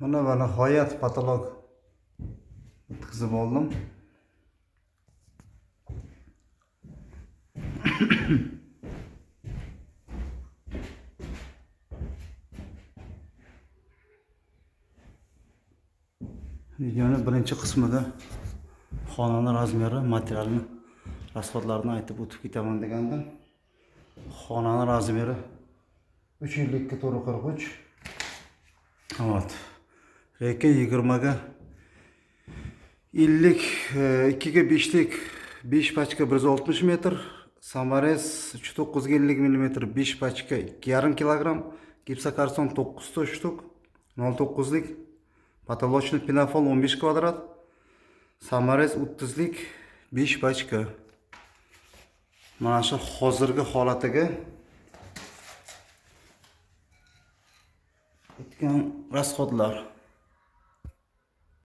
Mana va nihoyat потолок bitkizib oldim. Videoni birinchi qismida xonani размер i, materialni, расход larini aytib o'tib ketaman degandim. Xonani размер i 352 443. Вот. Reyka 20 ga 50, 2 ga 5lik 5 pachka 160 metr, саморез 3.9 ga 50 mm 5 pachka 2,5 kilogramm, gipsokarton 9 ta штук 0.9lik, потолочный пенофол 15 kvadrat, саморез 30lik 5 pachka. Mana shu hozirgi holatiga o'tgan расход lar.